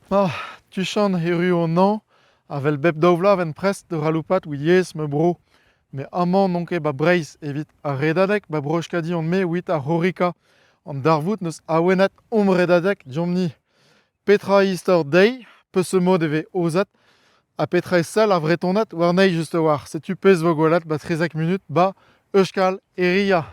Ma, tuchant erru an hañv, avel bep daou vloaz 'ven prest da c'haloupat 'wit yezh ma bro. Met amañ n'on ket 'ba Breizh evit ar Redadeg 'ba Bro-Euskadi on-me 'wit ar C'horrika. An darvoud 'neus awenet hom Redadeg deomp-ni. Petra eo istor dezhi, peseurt mod e vez aozet, ha petra e sell ar Vretoned warnezhi just a-walc'h. Setu pezh 'vo gwelet 'ba 13 munut 'ba Euskal Herria.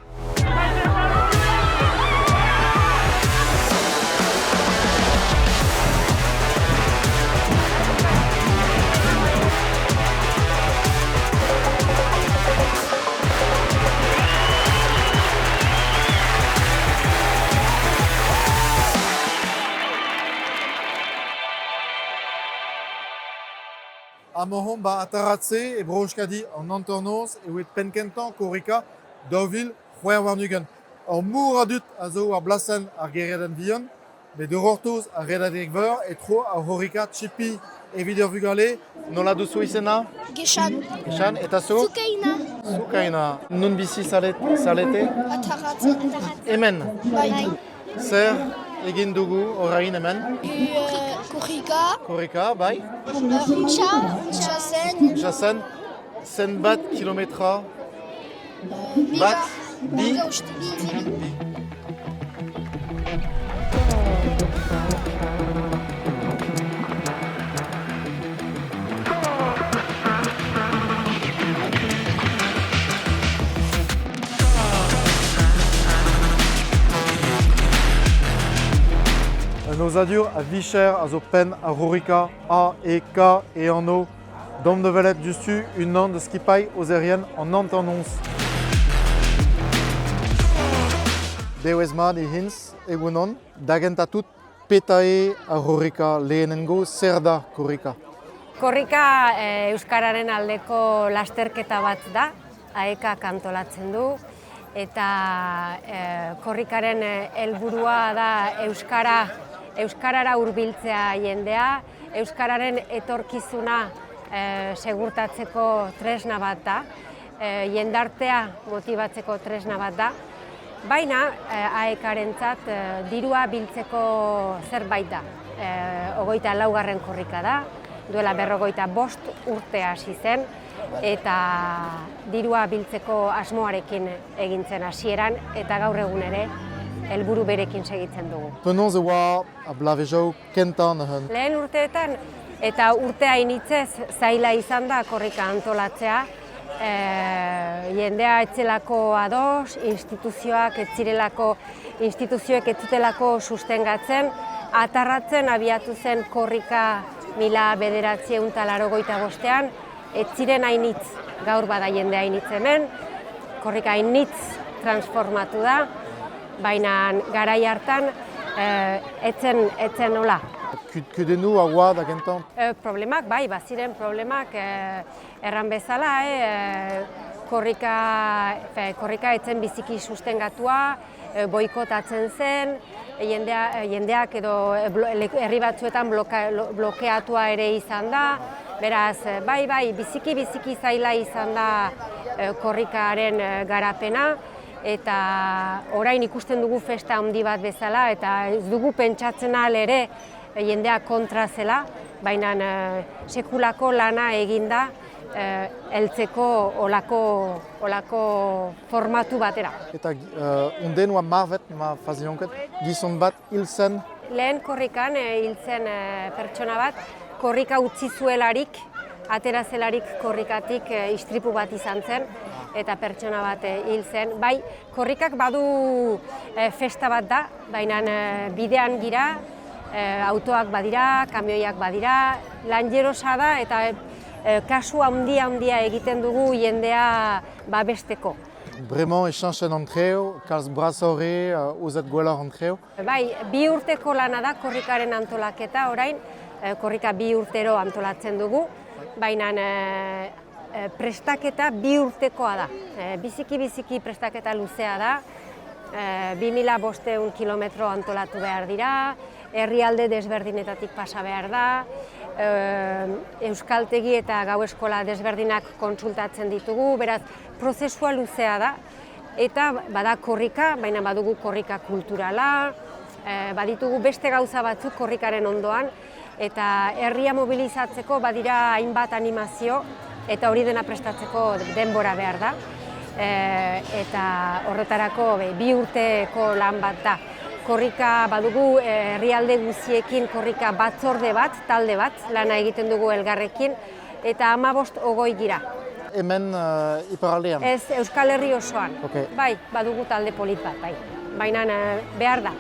Amañ omp 'ba Ataratze e Bro-Euskadi an hanternoz e oe penn-kentañ Korrika 2026. Ur mor a dud a zo war blasenn ar gêriadenn vihan, met o c'hortoz ar Redadeg-Veur e tro ar C'horrika Txipi evit ar vugale. Nola duzu izena? Gechan. Gechan, eta zu? Zukaina. Zukaina. Nun bizi zarete? Ataratze. Hemen. Bai. Zer egin dugu orain hemen? Korrika. Korrika, bai. Untxa, untxa zen. Untxa zen. Zenbat kilometra? Bat, bi, bi. Un aozadur a vicher a zo penn ar Rorika A, E, K e anv. Deomp da welet diouzhtu unan da skipailh aozerien an hanternoz. Devezh mat e hins egunon. Da gentañ tout, petra eo ar Rorika lehenengo zer da Korrika? Korrika euskararen aldeko lasterketa bat da, AEKak antolatzen du, eta korrikaren helburua da euskara euskarara hurbiltzea jendea, euskararen etorkizuna segurtatzeko tresna bat da, jendartea motibatzeko tresna bat da, baina AEKarentzat dirua biltzeko zerbait da. 24. korrika da, duela 45 urte hasi zen, eta dirua biltzeko asmoarekin egin zen hasieran eta gaur egun ere helburu berekin segitzen dugu. Penaos e oa a blavezioù kentañ neuze? Lehen urteetan eta urte hainitzez zaila izan da korrika antolatzea, jendea ez zelako ados, instituzioak ez zirelako, instituzioek ez zutelako sustengatzen, atarratzen abiatu zen korrika 1985ean, ez ziren hainitz, gaur bada jende hainitz hemen, korrika hainitz transformatu da, baina garai hartan ez zen, ez zen hola. Kudennoù a oa da gentañ? Problemak, bai, baziren problemak, erran bezala, korrika, korrika ez zen biziki sustengatua, boikotatzen zen, jendea, jendeak edo herri batzuetan blokeatua ere izan da, beraz, bai, bai, biziki biziki zaila izan da korrikaren garapena, eta orain ikusten dugu festa handi bat bezala, eta ez dugu pentsatzen ahal ere jendea kontra zela, baina sekulako lana egin da heltzeko holako, holako formatu batera. Eta onden oa marvet, ma fazionket, gizon bat hil zen? Lehen korrikan hil zen pertsona bat, korrika utzi zuelarik, atera zelarik korrikatik istripu bat izan zen, eta pertsona bat hil zen. Bai, korrikak badu festa bat da, baina bidean gira, autoak badira, kamioiak badira, lan jerosa da eta kasu handia handia egiten dugu jendea babesteko. Bremañ e cheñchen an treo, kalz brasoc'h eo, aozet gwelloc'h an treo. Bai, bi urteko lana da korrikaren antolaketa orain, korrika bi urtero antolatzen dugu, baina prestaketa bi urtekoa da. Biziki biziki prestaketa luzea da, 2500 kilometro antolatu behar dira, herrialde desberdinetatik pasa behar da, euskaltegi eta gau eskola desberdinak kontsultatzen ditugu, beraz prozesua luzea da, eta bada korrika, baina badugu korrika kulturala, baditugu beste gauza batzuk korrikaren ondoan, Eta herria mobilizatzeko badira hainbat animazio eta hori dena prestatzeko denbora behar da. Eta horretarako 2 urteko lan bat da. Korrika badugu herrialde guziekin korrika batzorde bat, talde bat, lana egiten dugu elgarrekin, eta 15-20 gira. Hemen iparraldean? Ez, Euskal Herri osoan. Okay. Bai, badugu talde polit bat, bai. Baina behar da.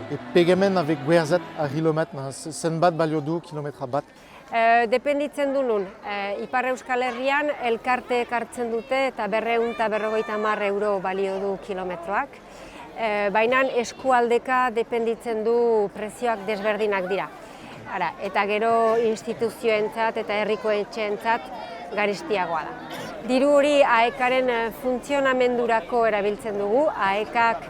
E pegement avec gwerzet ar kilometr, zenbat balio du kilometra bat? Dependitzen du nun. Ipar Euskal Herrian elkarteek hartzen dute eta 250 euro balio du kilometroak. Baina eskualdeka dependitzen du prezioak desberdinak dira. Ara, eta gero instituzioentzat eta herriko etxeentzat garestiagoa da. Diru hori AEKaren funtzionamendurako erabiltzen dugu. AEKak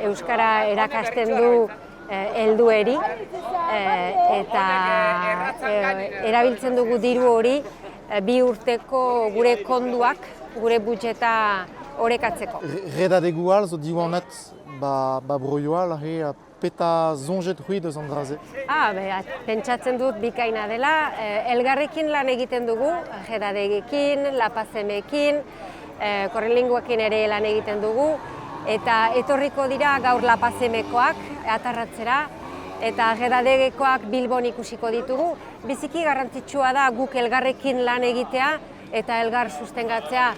euskara erakasten du heldueri eta erabiltzen dugu diru hori 2 urteko gure konduak, gure budjeta orekatzeko. Redadegu al zo diwanet ba broioa, he peta zonjet hui deus an dra-se. Pentsatzen dut bikaina dela, elgarrekin lan egiten dugu, Redadegekin, Lapazemekin, Korrelinguekin ere lan egiten dugu, eta etorriko dira gaur Lapazemekoak atarratzera, eta Redadegekoak Bilbon ikusiko ditugu. Biziki garrantzitsua da guk elgarrekin lan egitea eta elgar sustengatzea.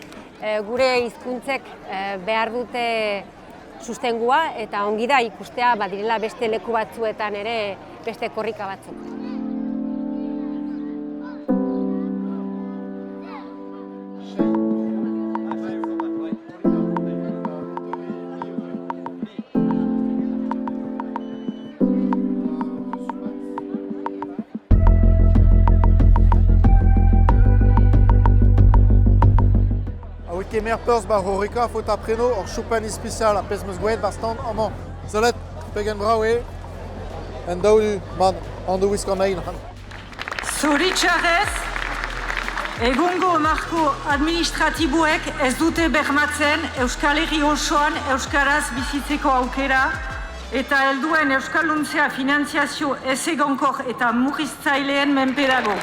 Gure hizkuntzek behar dute sustengua eta ongi da ikustea badirela beste leku batzuetan ere beste korrika batzuk. Kemer peurz ba horreka faot apreno ur choupan ispisial a pezh meus gwelet war stand amañ. Sellet, pegen brav eo, en daou du, man, an do wisk an eil. Zoritxarrez, egungo marko administratiboek ez dute bermatzen Euskal Herri osoan euskaraz bizitzeko aukera eta helduen euskalduntzea finantziazio ezegonkor eta murriztzaileen menpe dago.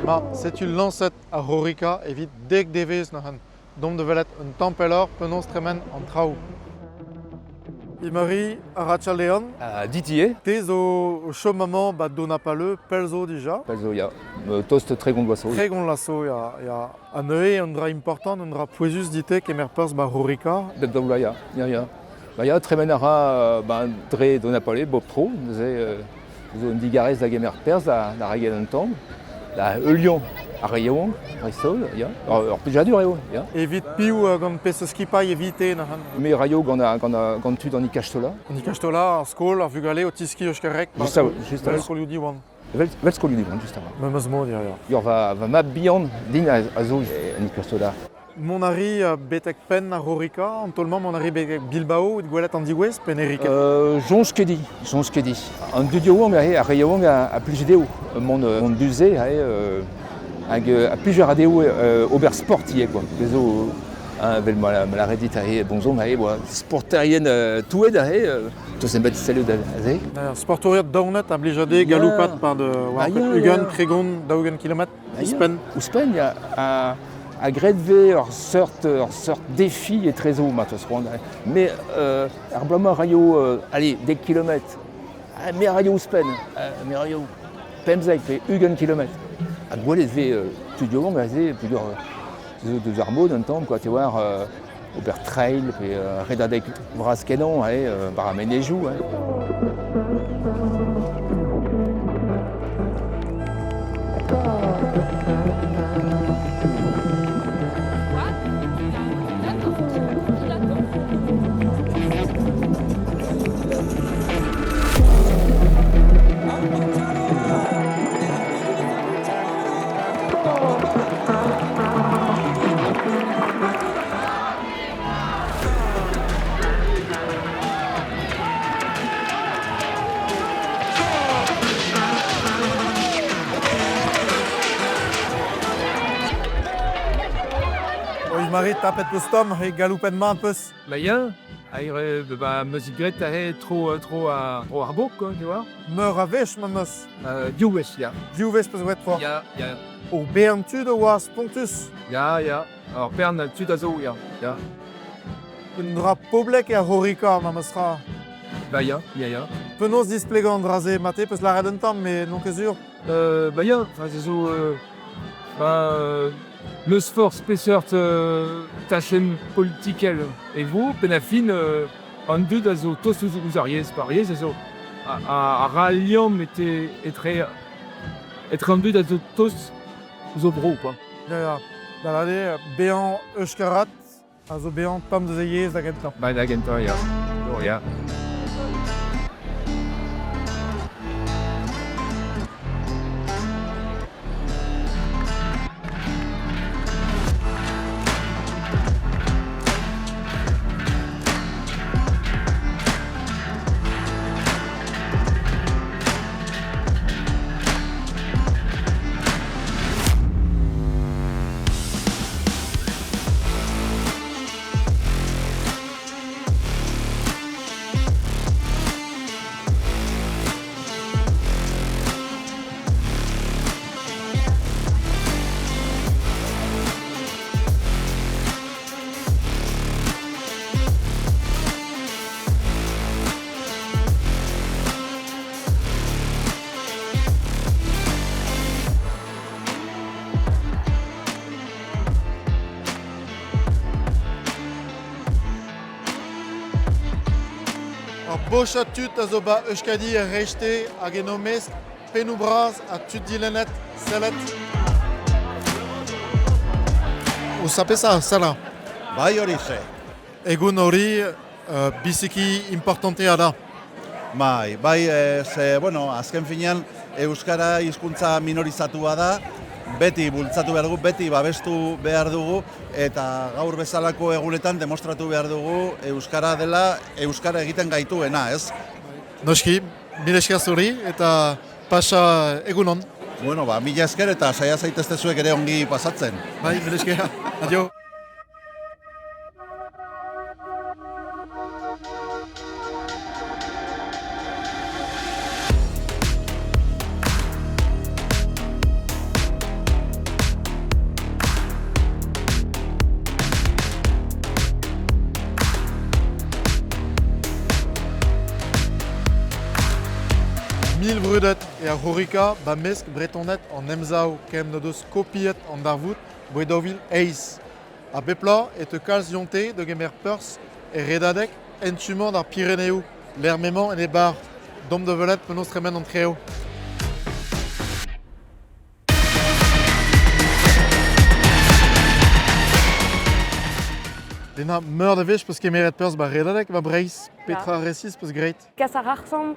Ma, setu lañset ar C'horrika evit dek devezh neuze. Dont da welet un tamm pelloc'h penaos tremen an traoù. Imari Arratsaldeon. Didier. Te zo o chom amañ ba Donapaleu, pell zo dija. Pell zo, ya. Tost tregont vloaz zo. Tregont vloaz zo, ya, ya. Ha neuze un dra important, un dra pouezus dit kemer perzh ba C'horrika. Bep daou vloaz, ya. Ya, ya. Ba ya, tremen a ra ba, dre Donapaleu, bop tro, neuze zo un digarez da gemer perzh da reiñ un tamm. Da heuliañ ar re yaouank, dreist-holl, ya. Ur plijadur eo, ya. Evit piv gant peseurt skipailh evite neuze? Me raio gant tud an Ikastola. An Ikastola, ar skol, ar vugale o tiski euskarek. Just a, just a. Vel skolioù Diwan. Vel skolioù Diwan, just a. Memes mod, ya, ya. Ur va mab bihan din a zo an Ikastola. Mont a ri betek penn ar C'horrika, an taol-mañ mont a ri betek Bilbao, evit gwelet an diwezh, pe ne ri ket? Soñj ket di, soñj ket di. An dud yaouank aze, ar re yaouank a plij dezho mont du-se aze, hag a plij a ra dezho ober sport ivez, quoi. Dezho, hein, vel ma lâret dit aze, bonzon aze, boa, sporterien touet aze, tost en bet sellet aze. Sportouriad daonet a blij a dezhe galoupat par de, war ugent, tregont, daou-ugent kilometr, ouzhpenn. Ouzhpenn, ya, a graet vez ur seurt defi etrezo, ma teus c'hoant. Me ar bloaz-mañ raio, allez, dek kilometr. Me raio ouzhpenn, me raio pemzek pe ugent kilometr. Ha gwelet vez tud yaouank aze, peogwir zo deus ar mod un tamm, quoi, te war ober trail pe redadeg bras kenañ, war ar menezioù. Hein. Jean-Marie, tapet peus tomm, he galoupet mat peus. Ba ya, aire, ba meus graet aze tro, tro, a, tro ar bok, quoi, tu vois. Meur a wech ma meus. Div wech, ya. Div wech peus graet tro. Ya, ya. O bern tud a oa spontus. Ya, ya. Ur bern tud a zo, ya. Ya. Un dra poblek eo ar C'horrika, ma meus tra. Ba ya, ya, ya. Penaos displegañ an dra-se mate peus lâret un tamm, mais n'on ket sur. Ba ya, enfin, se zo... Ba, n'eus forzh peseurt tachenn politikel e vo, penn ar fin an dud a zo tost ouzh ar yezh, ar yezh a zo a ra al liamm etre etre an dud a zo tost ouzh o bro quoi. Ya, ya. Da lâret eo bezañ euskarat a zo bezañ tomm deus e yezh da gentañ. Ba da gentañ, ya. Oh, ya. Ur bochad tud a zo 'ba Euskadi er Reizhte hag en o mesk pennoù bras ha tud dilennet sellet. O sapesa, sala. Bai hori ze. Egun hori biziki importantea da. Bai, bai, ze, bueno, azken finean euskara hizkuntza minorizatua da, beti bultzatu behar dugu, beti babestu behar dugu, eta gaur bezalako egunetan demostratu behar dugu euskara dela euskara egiten gaituena, ez? Noski, mila esker zuri eta pasa egun on. Bueno, ba, mila esker eta saia zaitezte zuek ere ongi pasatzen. Bai, mila esker. Adio. Mil brudet e ar C'horrika ba mesk Bretoned an Emsav ken n'o deus kopiet an darvoud boe 2008. Ha bep bloaz e teu kalz dionte da gemer perzh e redadeg en-tu-mañ d'ar Pireneoù, lec'h m'emañ en e bar. Domp da welet penaos tremen an treoù. Lena, meur da wech peus kemeret perzh ba redadeg ba Breizh. Petra resis peus graet? Kas ar arc'hant.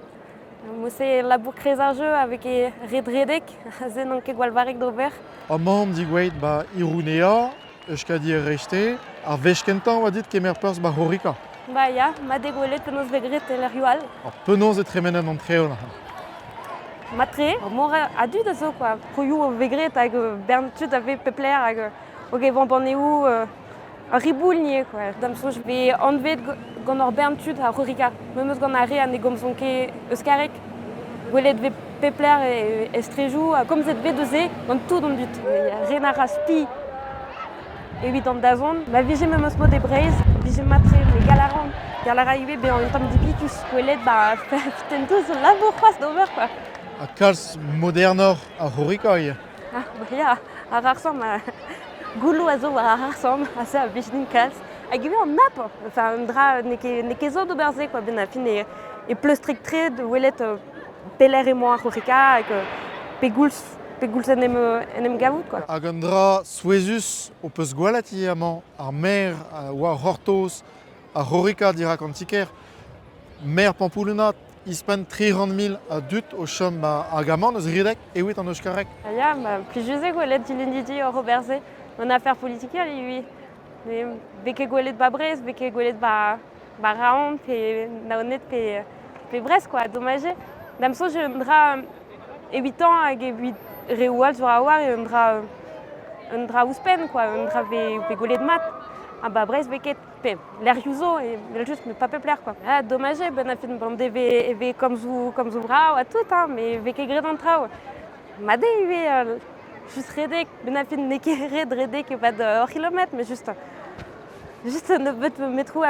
Mouse labour krez ar jeu avec e red-redek, aze n'on ket gwall varrek d'ober. Amañ digouezhet ba Irounea, Euskadi er Reizhte, ar wech kentañ oa dit kemer perzh ba C'horrika. Ba ya, mat eo gwelet penaos vez graet e lec'hioù all. Ar penaos e tremenet an treoù neuze? Mat-tre, mor a dud a zo quoi. Troioù vez graet hag bern tud a vez pep lec'h hag ok evañ banneoù ur riboul ivez quoi. Da'm soñj vez anvet gant ur bern tud ar C'horrika. Memes gant ar re ha ne gomzont ket euskareg. Gwelet vez pep lec'h e strejoù ha komzet vez deus se gant tout an dud. Ren a ra spi evit an dazont. Ma vije memes mod e Breizh, vije mat-tre, met gall a ran. Gall a ra ivez bezañ un tamm dipitus. Gwelet ba fitten-touz ul labour c'hoazh d'ober quoi. Ha kalz modernoc'h ar C'horrika ivez. Ah, ba ya, ar ar-samm, gouloù a zo war ar ar-samm, ha se a blij din kalz. Hag ivez an app, enfin un dra n'eo ket, n'eo ket zo d'ober se quoi, benn ar fin e, e pleustrek-tre da welet pelec'h emañ ar C'horrika hag pegoulz, pegoulz en em, en em gavout quoi. Hag un dra souezhus ho peus gwelet ivez amañ, ar maer a oa c'hortoz ar C'horrika dirak an ti-kêr. Maer Pampoulunat, ouzhpenn 300 000 a dud o chom hag amañ eus Rideg evit an euskareg. Ah ya, ba, plijus eo gwelet dilennidi oc'h ober se. Un afer politikel ivez. Vez ket gwelet ba Brest, vez ket gwelet ba, ba Raon pe Naoned pe, pe Brest quoi, domaj eo. Da'm soñj eo un dra evitañ hag evit reoù all zo a-walc'h eo un dra un dra ouzhpenn quoi, un dra vez, vez gwelet mat. Ha ba Breizh 'vez ket, pe lec'hioù zo evel-just met pas pep lec'h quoi. Ah domaj eo 'benn ar fin bon e vez e vez komzoù komzoù brav ha tout hein, met 'vez ket graet an traoù. Mat eo ivez just redek, 'benn ar fin n'eo ket ret redek e-pad ur c'hilometr met just juste un nebeud metroù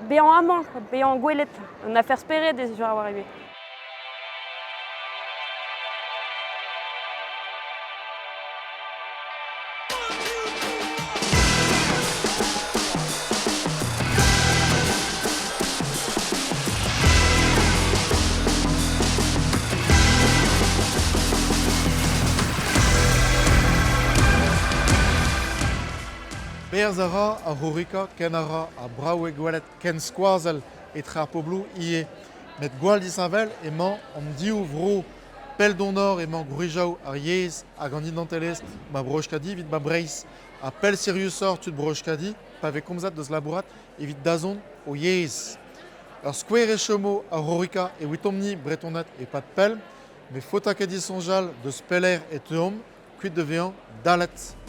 bezañ amañ, bezañ gwelet. Un afer spered eo sur a-walc'h ivez. Berzh a ra ar C'horrika ken a ra ha brav eo gwelet kenskoazell etre ar pobloù ivez. Met gwall disheñvel emañ an div vro. Pell donoc'h emañ gwrizioù ar yezh hag an identelezh ma Bro-Euskadi evit ma Breizh. Ha pell siriusoc'h tud Bro-Euskadi pa vez komzet deus labourat evit dazont o yezh. Ur skouer e chomo ar C'horrika evitomp-ni Bretoned e-pad pell, met faota ket disoñjal deus pelec'h e teuomp kuit da vezañ dallet.